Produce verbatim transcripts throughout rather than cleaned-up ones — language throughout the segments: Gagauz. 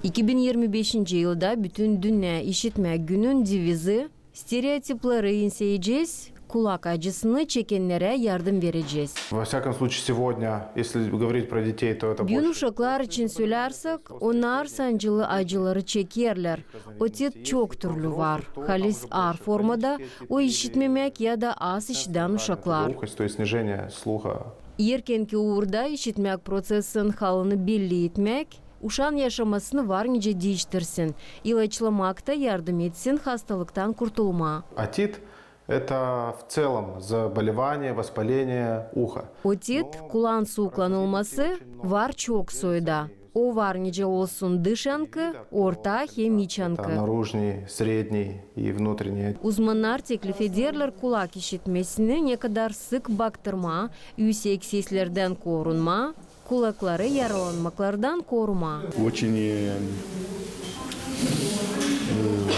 İki bin irmi beşinci yılda bütün dünnä işitmäk günün devizi: stereotipleri inseyecez, kulak acısını çekennerä yardım verecez. Во всяком случае, сегодня, если говорить про детей, то это... Büün uşaklar için sölärsek, onnar sancılı acıları çekerlär. Otit çok türlü var. Halis aar formada, o işitmemäk ya da az işidän uşaklar. Глухость, то есть снижение слуха. Erkänki uurda işitmäk proţesinin halını belli etmäk, uşaan yaşamasını var nicä diiştirsin, ilaçlamak ta yardım etsin hastalıktan kurtulmaa. Отит — это в целом заболевание, воспаление уха. Otit, kulaan suuklanılması, var çok soyda. O var nicä olsun dışankı, orta hem içankı. Это наружный, средний и внутренний. Uzmannar teklif ederlär kulak işitmesini nekadar sık baktırmaa, üüsek seslerdän korunmaa, kulakları yaralanmaklardan korumaa. Очень э,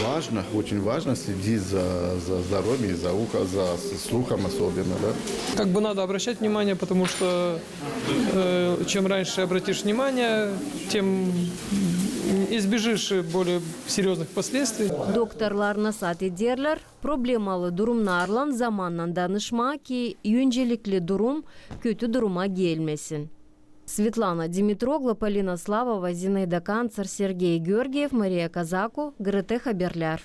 важно, очень важно следить за, за здоровьем, за ухом, за с- слухом особенно, да. Как бы надо обращать внимание, потому что э, чем раньше обратишь внимание, тем избежишь более серьёзных последствий. Doktorlar nasaat ederlär, problemalı durumnarlan zamannan danışmaa, ki öncelikli durum kötü duruma gelmesin. Svetlana Dimitroglu, Polina Slavova, Zinaida Kanţer, Sergey Georgiev, Mariya Kazaku, GRT Haberlär.